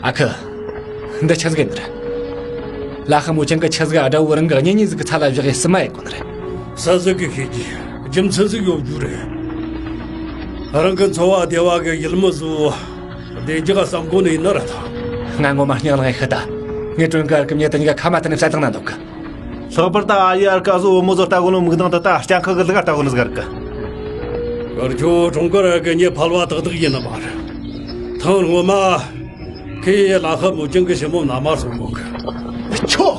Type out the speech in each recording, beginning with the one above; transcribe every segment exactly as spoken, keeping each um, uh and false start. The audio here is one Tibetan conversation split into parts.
ཨ་ཁུ། འདི་ཆི་ཟིག་ཡིན་ནི་རེད། ལ་ཧ་མུ་ཅང་གི་ཆི་ཟིག་ཨ་དགྲ་བོ་རང་གི་གཉེན་ཉེ་ཟིག་གི་ཚ་ལ་བཞག་ཡས་སྲིད་མ་ཡེ་གོ་ནི་རེད། སུ་ཟིག་གི་ཤེས་ཀྱི། རྒྱུ་མཚན་ཟིག་ཡོད་རྒྱུ་རེད། རང་གི་འཚོ་བ་བདེ་བ་གི་ཡུལ་མི་ཟིག་བདེ་འཇགས་བསམ་གོ་ནི་ཡིན་ནི་རེད་ད། ང་ངོ་མ་སྙིང་ལངས་ཤི་ད། ངས་གྲོན་ཁར་གི་མྱི་དེ་གཉིས་ཀ་ཁ་མ་ཐུག་ནས་བསད་བཏང་ན་འདོད་གི། ལྷག་པར་དུ་ཨ་ཡེ་ཨར་ཀ་ཟོ་བུ་མོ་ཟོ་ལྟ་གོ་ནོ་མིག་མདངས་དེ་ད་སྤྱང་ཀ་གི་ལུག་ལྟ་གོ་ནི་ཟིག་རེད་གི། ཁྱོད་ཁྱོད་གྲོང་ཁྱེར་གི་མྱི་ཕལ་བ་ཏག་ཏག་ཡིན་ནི་མ་རེད། ཐེངས་སྔོན་མ་ཁོས་ལ་ཧ་མུ་ཅང་གི་ཞི་མོ་མནའ་མ་སྲུང་གོ་གི། ཁྱོད།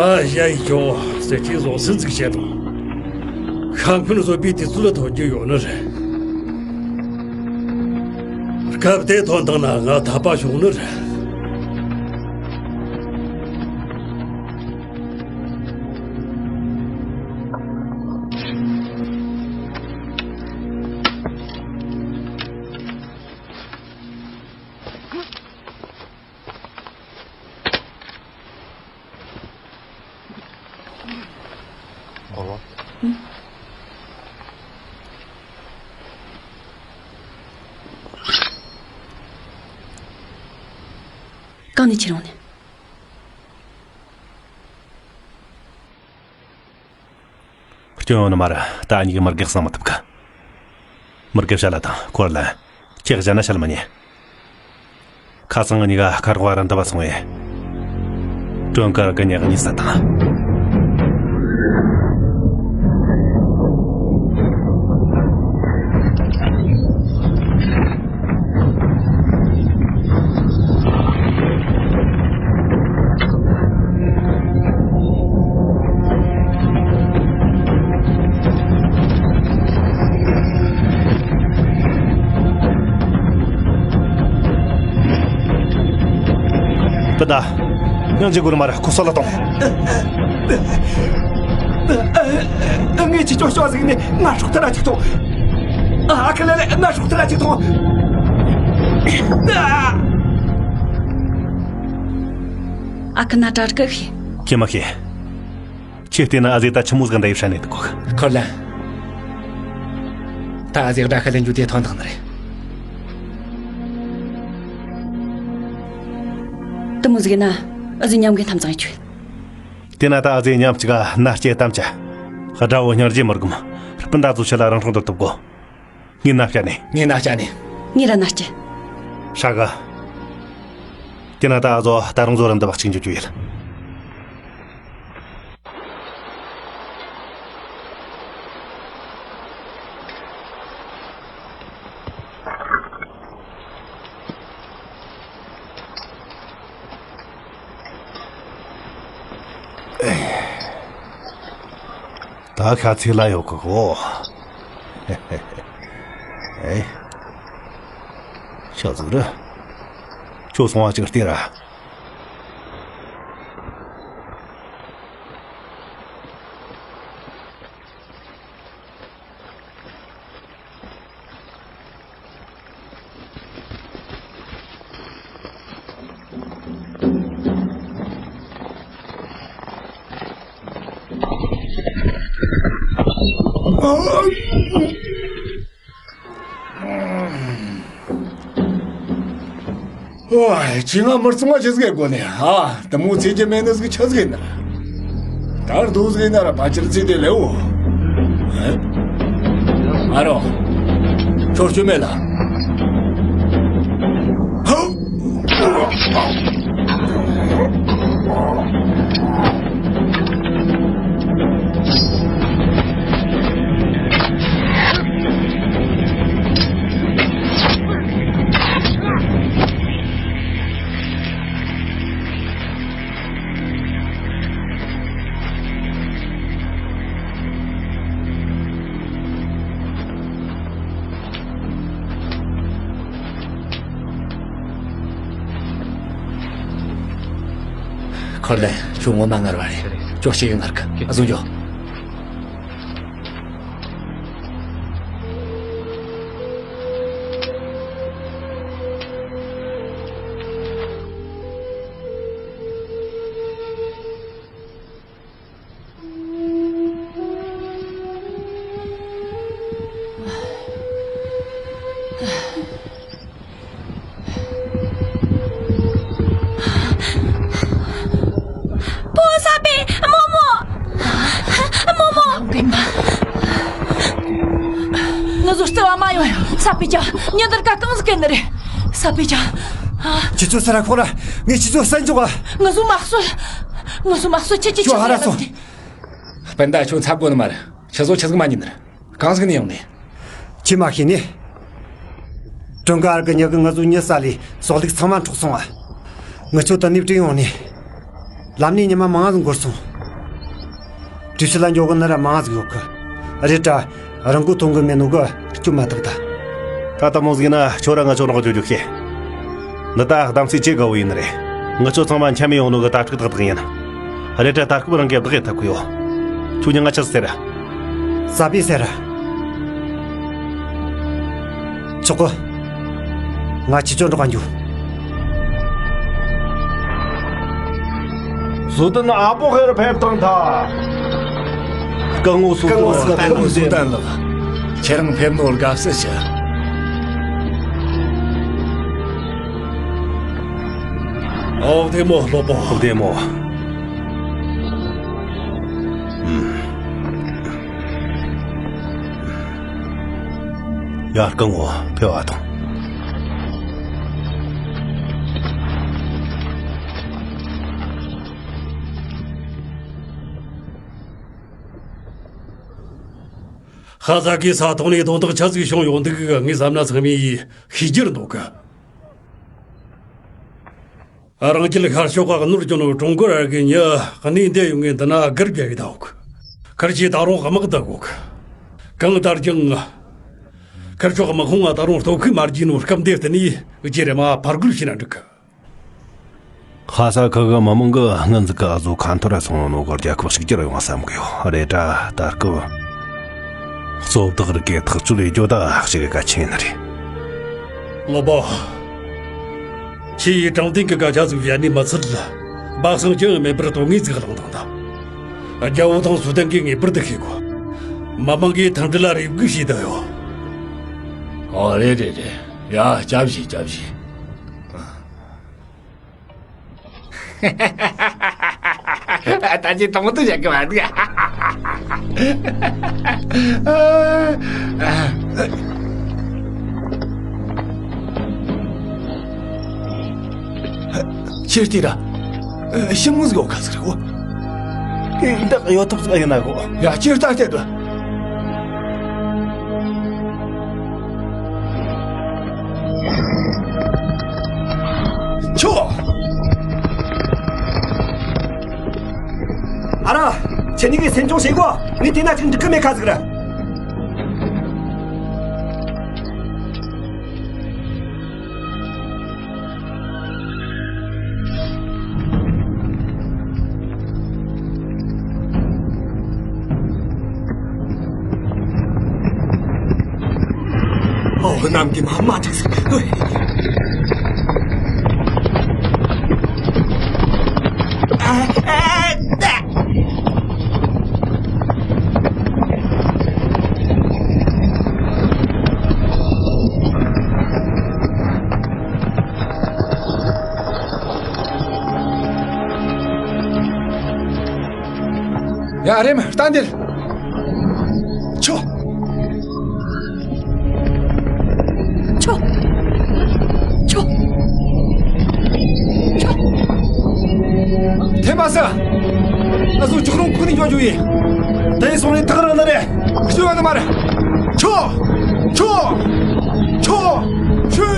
ཨ་ཡ་ཡི་ཁྱོད་ཟེར་གྱིས་བཟོ་སྲིད་ཟིག་བྱེད་དང་། ཤ་འཁོན་བཟོད་པའི་དུས་ཚོད་ལ་ཐོན་རྒྱུ་ཡོད་ནི་རེད། སྐབས་དེ་ཐོན་བཏང་ན་ང་འཐད་པ་བྱུང་ནི་རེད། གང་ནས་ཁྱེར་ཡོང་ནས། སྐྱོན་ཡོང་ནི་མ་རེད། ད་ཨ་ཉི་གི་མི་རྒས་གསང་མི་ཐུབ་གི། མི་རྒས་བཤད་ལ་དང་ཁོར་ལ་ཁྱེད་གཞན་ན་བཤད་མི་ཉན། ཁ་སང་ང་གཉིས་ཀ་ཁ་རོག་ར་འདི་བ་སོང་བས། གྲོན་ཁར་གི་ཉག་གཉིས་ས་དང་། ད་ད། ཡང་ཅི་དགོས་མ་རེད། ཁོ་སོད་ལ་ཐོངས། ངས་ཅི་ཅོ་ཅོ་ཟིག་ནས་ང་སྲོག་ཐར་ར་ཅིག་ཐོངས། ཨ་ཁ་ལེ་ལེ་ང་སྲོག་ཐར་ར་ཅིག་ཐོངས། ཨ་ཁུ་ན་དྲག་གི་ཤི། ཁྱེད་མ་ཤེས། ཁྱེད་བལྟས་ན་ཨ་ཟེ་ད་ཆི་མོ་ཟིག་འདྲ་ཡི་ཧྲ་ནས་འདུག་གོ། ཁོར་ལན། ད་ཨ་ཟེ་དགྲ་ཤ་ལེན་རྒྱུ་དེ་ཐོན་ཐང་ནི་རེད། དེ་མོ་ཟིག་ན་ཨ་ཟེ་མཉམ་གི་ཐམ་ཚང་ཡི་ཆུ། དེ་ན་ད་ཨ་ཟེ་མཉམ་གཅིག་ག་ན་སྐྱེ་གཏམ་ཆ། དགྲ་བོ་སྙིང་རྗེ་མི་སྒོམ། སྤུན་ཟླ་ཚོ་ཆེ་ལ་རང་སྲོག་འདོར་ཐུབ་གོ། ངས་ན་བྱ་ནས། ངས་ན་བྱ་ནས། ངས་ར་ན་སྐྱེ། ཧྲ་ག་དེ་ན་ད་ཨ་ཟོ་ད་རུང་ཟོ་ར་འདི་བག་ཅིག་འཇུ་རྒྱུ་ཡིན། ད་ཤ་ཚིག་ལ་ཡོད་གི་གོ། ཨེ། ཤ་ཟིག་རེད། ཁྱོད་སོང་བ་ཅིག་སྟེར་ར། ཨོ། ཁྱེད་ང་མི་ཚང་མ་ཆི་ཟིག་གི་སྒོ་ནས་ཨ་དེ་མོ་ཚེ་གྱི་མེད་ནི་ཟིག་ཆི་ཟིག་ཡིན་ན། ད་རྡོ་ཟིག་ཡིན་ན་ར་ཕ་ཆེར་ཚེ་དེ་ལེའོ། ཨ་རོ། ཁྱོད་སྐྱོན་མེད་ལ། ཧོ། ཁོར་ལེ། ཁྱོད་ངོ་མ་ངར་བ་རེད། ཁྱོད་ཞིག་ངར་གི། ཨ་བཟུང་རྒྱོ། རེད་མ། ང་ཚོ་ལྟ་བ་མ་ཡོང་། ས་པེ་ཅང་། ཉི་ཟླ་ག་གང་ཟིག་གི་ནི་རེད། ས་པེ་ཅང་། ཨ། ཁྱེད་ཚོ་ས་ར་ཁོ་ར། ངས་ཁྱེད་ཚོ་བསད་འཇོག་ག་ང་ཚོ་མ་གསོད། ང་ཚོ་མ་གསོད། ཁྱེད་ཀྱིས་ཁྱོད་ཧ་ར་སོང་། སྤུན་ཟླ་ཁྱོད་འཚབ་དགོས་ནི་མ་རེད། ཁྱེད་ཚོ་ཆི་ཟིག་མ་ཉན་ནི་རེད། གང་ཟིག་ནས་ཡོང་ནི། ཁྱེད་མ་ཤེས་ནི། ཀྲུང་ག་ཨར་གི་མྱི་གིས་ང་ཚོ་མྱི་བསད་ལས་ཟོག་ལུག་ཚང་མ་འཕྲོག་སོང་བ། ངི་ཆོ་དུ་ནི་བྲིས་ཡོང་ནི། ལམ་ནས་ཉི་མ་མང་ཟིག་འགོར་སོང་། གྲོས་ཆོད་ལ་འཇོག་གི་ནི་ར་མང་ཟིག་ཡོད་གི། རེད་དྲ། རང་མགོ་ཐོན་གི་མེད་ནོ་གི་སྐྱོན་མ་ཐག་ད། ད་ལྟ་མོ་ཟིག་ན་ཁྱོད་ར་ང་ཆོ་རང་གི་ཅོ་ཅོ་ཤེས། འདི་ད་གདམ་ཚིག་ཅི་དགའ་བོ་ཡིན་ནི་རེད། ང་ཆོ་ཚང་མ་འཁྱམ་མི་ཡོང་ནོ་གི་ད་ཕྲུག་ཏག་ཏག་ཡིན། རེད་དྲ་ད་སྐབས་རང་གི་བདག་གི་ཐབས་གི་ཡོད། ཁྱོད་ཉིད་ང་ཆི་ཟེར། ས་པི་ཟེར། ཆོག་གི། ང་ཁྱེད་ཚོ་འགྲོགས་ག་འགྱོ། བཟོ་ལྟ་ན་ཨ་པོ་ཧེར་ཕེབས་དང་ཐ། སྐུ་ངོ་སུ་སྐུ་ངོ་སུ་སྐུ་ངོ་སུ་ལགས། ཁྱེད་རང་ཕེབས་ནོར་དགའ་བསུ་ཞུ། ཨོ་བདེ་མོ་སློབ་དཔོན། བདེ་མོ། ཡར་སྐུ་ངོ་ཕེབས་པ་དང་། ཧ་ཟ་གི་ས་ཐོག་ནས་དོན་དག་ཆ་ཟིག་བྱུང་ཡོང་འདུག་གི། ངས་བསམ་ན་ཚང་མས་ཤེས་རྒྱུར་འདུག་གི། རང་རྒྱལ་ཤར་ཕྱོགས་ཀ་ནོར་གྱོན་ནོ་ཀྲུང་གོ་ར་གི་མྱི་གནས་འདི་ཡོང་ངེ་འདི་ན་སྒར་བརྒྱབ་ཡོད་ད་འོག། ཁར་ཅི་ད་རུང་དམག་བསྡུ་གོ། གང་ལྟར་ཀྱང་། ཁར་ཕྱོགས་དམག་ཁོངས་ང་ད་རུང་སྟོབས་ཤུགས་མ་བརྗེས་ནོ་སྐབས་འདི་བསྟུན་ནས་རྗེས་རེ་མ་ཕར་རྒོལ་བྱས་ན་འགྲིག་གི། ཁ་ས་ཁུལ་གི་མི་མང་གི་སྔོན་ཟིག་གི་ཨ་ཟོ་ཁ་འཐོར་ར་སོང་ནོ་གི་རྒྱལ་ཁབ་ཕྱུག་འགྱུར་ཡོང་བསམ་གི་ཡོད་རེད་དྲ་ད་སྐབས། གཙོ་བདག་རིགས་ཀྱི་ཐག་གཅོད་ལས་རྒྱུ་ད་ཞིག་གི་གལ་ཆེན་ནི་རེད། ལོ་པོ། ཁྱེད་ཡིས་དྲང་བདེན་གྱི་སྐད་ཆ་ཟིག་བཤད་ནས་མི་ཚད། སྦ་གསང་ཅི་ཡང་མེད་པར་དོན་དངོས་ཟིག་བླངས་དང་ད། རྒྱལ་བོ་དང་སུ་ཏན་གྱིས་ངེས་པར་དུ་ཤེས་དགོས། མི་མང་གིས་མཐུན་སྒྲིལ་ལ་རེ་སྒུག་བྱས་བསྡད་ཡོད། ཨོ་རེད་རེད་རེད། ཡ་སྐྱབས་བཞེས་སྐྱབས་བཞེས། ད་ཅི་དང་དུ་བྱ་གི་མ་འདུག་ཁྱེད་ལྟོས་ར། ཤི་མོ་ཟིག་ཡོད་ག་ཟིག་རེད་གོ། འདི་གཡོ་ཐབས་ཟིག་ཡིན་ན་གོ། ཡ་ཁྱེད་ལྟ་བལྟས་དུ། ཁྱོ། ཨ་ར། ཁྱེད་གཉིས་ཀས་སེམས་ཆུང་བྱེད་དགོ། ངས་བལྟས་ན་ཅིག་འགྲིག་གི་མེད་ཁ་ཟིག་རེད། ཨོ། གནམ་གྱི་མ་མ་ཅིག་ཟིག་ལོས། ཨ། ཨ། ད། ཡ་རེམ་ལྟ་འདིར། ཆོ། ཆོ། ཆོ། ཆོ། ཐེ་མ་ས། ང་ཚོ་ཅོག་རོང་ཁུག་ནས་འཇོག་རྒྱུ་ཡིན། དེ་སོང་ནས་ཐག་རིང་ནི་རེད། ཤི་བ་ནི་མ་རེད། ཆོ། ཆོ། ཆོ། ཆོ།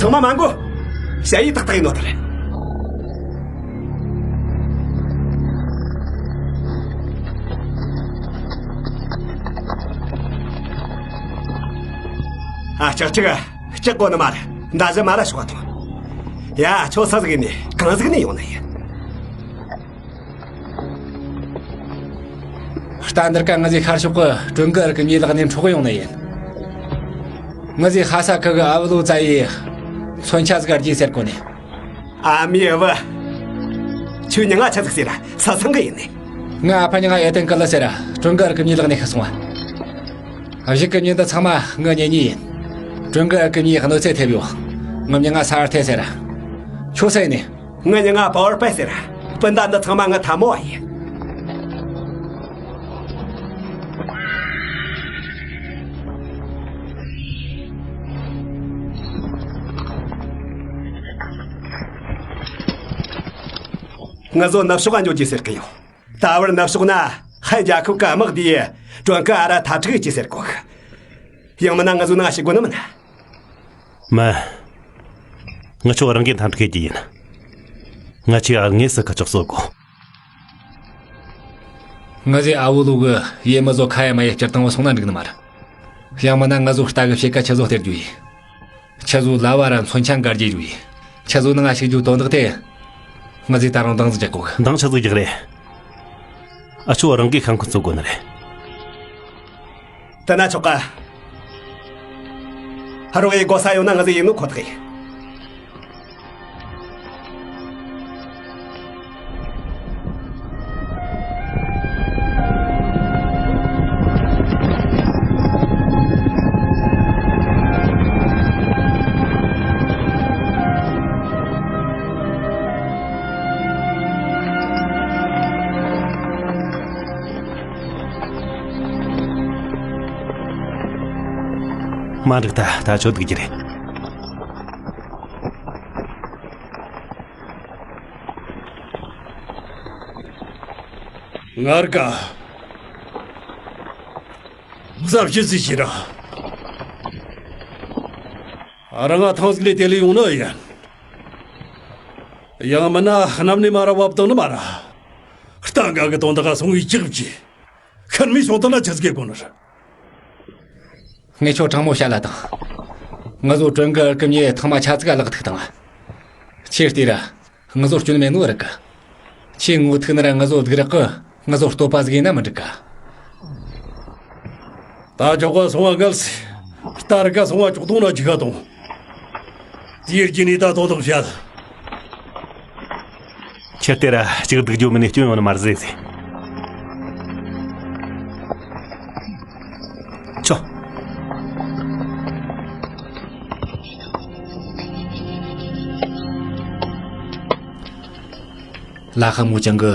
མ་མ་འགོ། ཞ་ཡི་ཏག་ཏག་ཡིན་ནོ་དེ་རེད། ཨ་ཅག་ཅིག་ཅག་གོ་ནི་མ་རེད། འདའ་ཟི་མ་ར་ཤོག་ཐོང་། ཡ་ཁྱོད་ས་ཟིག་ནས་གང་ཟིག་ནས་ཡོང་ནི་ཡིན། རྟ་འདིར་ཀ་ང་ཟི་ཤར་ཕྱོགས་གི་ཀྲུང་གི་ཨར་གི་མྱི་ལག་ནས་འཕྲོག་ཡོང་ནི་ཡིན། ང་ཟི་ཧ་ས་ཁ་གི་ཨ་བུ་ལོ་ཙ་ཡི་མཚོན་ཆ་ཟིག་ཨར་གྱིས་ཟེར་གོ་ནི། ཨ་མའི་ཨ་བུ། ཁྱོད་མྱིང་ང་ཆི་ཟིག་ཟེར། ས་སང་གི་ཡིན་ནི། ང་ཨ་ཕ་མྱིང་ང་ཨེ་ཏན་ཀི་ལི་ཟེར། ཀྲུང་གི་ཨར་གི་མྱི་ལག་ནས་ཤི་སོང་བ། གཞུག་གི་མྱི་འདི་ཚང་མ་ངའི་གཉེན་ཉེ་ཡིན། ཀྲུང་གི་ཨར་གི་མྱིའི་གནོད་འཚེ་ཐེབས་ཡོད། ངའི་མྱིང་ང་ས་ཨར་ཐེ་ཟེར། ཁྱོད་སུ་ཡིན་ནི། ངའི་མྱིང་ང་པ་ཝར་པེ་ཟེར། སྤུན་ཟླ་འདི་ཚང་མ་ངའི་ཐལ་མོ་བ་ཡིན། ང་ཚོ་ནུབ་ཕྱོགས་ལ་འགྱོ་རྒྱུ་ཟེར་གི་ཡོད། ད་བར་ནུབ་ཕྱོགས་ན་ཧན་རྒྱལ་ཁབ་ཀྱི་དམག་དེས་ཀྲུང་གི་ཨ་ར་འཐབ་འཁྲུག་ཡེད་རྒྱུ་ཟེར་གོ། ཡང་མིན་ན་ང་ཚོ་ནང་ཞུགས་དགོས་ནི་མིན། མིན། ང་ཆོ་རང་གིས་འཐབ་འཁྲུག་ཡེད་རྒྱུ་ཡིན། ང་ཆོས་ཨ་དངོས་སུ་ཁ་ཕྱོགས་གསོ་དགོས། ང་ཚོས་ཨ་བུ་ལུ་གི་ཡེ་མི་བཟོ་ཁ་ཡ་མ་ཡེ་བསྐྱུར་བཏང་བ་སོང་ན་འགྲིག་ནི་མ་རེད། ཡང་མིན་ན་ང་ཚོ་རྟ་གི་ཕྱེད་ཀ་ཆུ་བཟོ་སྟེར་རྒྱུ་ཡིན། ཆུ་བཟོ་ལ་བ་ར་མཚོན་ཆ་འགའ་རྒྱས་རྒྱུ་ཡིན། ཆུ་བཟོ་ནང་ང་ཞུགས་རྒྱུ་དོན་དག་དེ། ང་ཚོས་ད་རུང་འདང་ཟིག་རྒྱག་དགོས་གི། འདང་ཆི་ཟིག་རྒྱག་རེད། ཨ་ཆོ་རང་གིས་ཤ་འཁོན་བཙུགས་དགོས་ནི་རེད། དེ་ན་ཆོག་ག། རོགས་ཡེ་དགོས་ས་ཡོད་ན་ང་ཚོས་ཡེ་ནོ་ཁོ་ཐག་ཡིན། མ་འགྲིག་ད། ད་ཆོ་འདུག་རྒྱུ་རེད། ངར་ཀ། ཛབ་ཞི་ཟི་ཞི་ར། རང་ང་ཐང་ཟིག་ལས་དེ་ལས་ཡོང་ནི་ཡིན། ཡང་མིན་ན་གནམ་ནས་མ་ར་བབ་བཏང་ནི་མ་ར། རྟ་འགའ་གི་དོན་དག་ག་སོང་བའི་ལྕགས་ཀྱི། ཤར་མའི་ཕྱོགས་དེ་ན་ཆི་ཟིག་གོ་ནི་རེད། ངས་ཁྱོད་དྲང་མོ་བཤད་ལ་དང་། ང་ཚོ་ཀྲུང་གི་ཨར་ཀི་མྱི་ཐེངས་མ་ཆ་ཙིག་ག་ལག་ཐུག་བཏང་བ། ཁྱེད་ལྟོས་ར། ང་ཚོ་སྐྱོན་མེད་ནོ་རིག་གི། ཁྱེད་ངོ་ཐུག་ན་ར་ང་ཚོ་སྡུག་རག་གི། ང་ཚོ་བསྟོད་པ་ཟིག་ཡིན་ན་མི་འགྲིག་ག། ད་ཅོག་ག་སོང་བ་གལ་སྲིད། རྟ་རི་ཀ་སོང་བ་ཅོག་དོང་ན་ཅི་ག་དང་། དེའི་རྗེས་ནས་ད་དོ་དག་བྱ། ཁྱེད་ལྟོས་ར་གཅིག་སྡུག་རྒྱུ་མིན་ནས་སྐྱོན་ཡོང་ནི་མ་རེད་ཟེར་ཟེར། ཆོ། ལ་ཧ་མུ་ཅང་གི་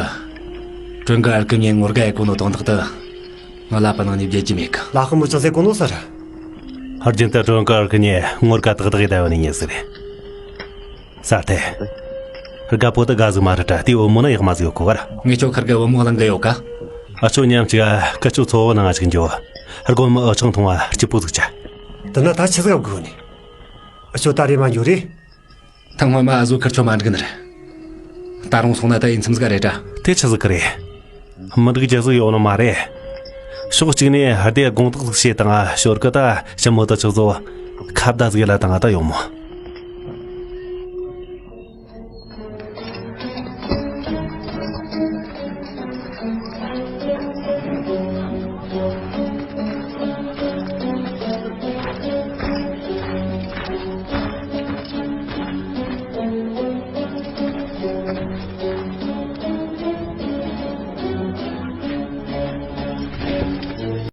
ཀྲུང་གི་ཨར་ཀི་མྱི་ངོ་དགའ་ཡེ་གོ་ནོ་དོན་དག་དེ་ང་ལ་པ་ནང་ནས་བརྗེད་རྒྱུ་མེད་གི། ལ་ཧ་མུ་ཅང་ཟེར་གོ་ནོ་ས་ར། ཧར་རྒྱུན་དུ་ཀྲུང་གི་ཨར་ཀི་མྱི་ངོ་དགའ་ཏག་ཏག་ཡེ་ད་བ་ནི་ཉེ་ཟིག་རེད། ས་ཐེ། དགའ་པོ་དེ་དགའ་ཟིག་མ་རེད་དྲ། དེའི་བུ་མོ་ན་ཡག་མ་ཟིག་ཡོད་གོ་གར། ངས་ཁྱོད་ཁར་གི་བུ་མོ་གླེང་གི་ཡོད་ག། ཨ་ཆོ་མཉམ་གཅིག་ག་ཁ་ཆུ་ཚོ་བོ་ནང་ང་ཅིག་འགྱོ། ཧར་གོ་མི་ཨ་ཆང་འཐུང་བ་སྐྱིད་པོ་ཟིག་ཆ། དེ་ན་ད་ཆི་ཟིག་ག་དགོས་ནི། ཨ་ཆོ་ད་རེ་མ་འགྱོ་རེ། ད་སྔོན་མ་ཨ་ཟོ་ཁར་ཆོ་མ་འགྲིག་ནི་རེད། ད་རུང་སོང་ན་ད་ཡིན་མཚམས་ཟིག་རེད་དྲ། དེ་ཆི་ཟིག་གི་རེད། མི་འགྲིག་རྒྱུ་ཟིག་ཡོད་ནི་མ་རེད། ཕྱོགས་གཅིག་ནས་ཧར་དེ་དགོང་དག་ཟིག་བྱེད་དང་ཞོར་གི་ད་ཞི་མོ་ད་ཆི་ཚོ་ཁ་བརྡ་ཟིག་ལ་དང་ད་ཡོང་མོ།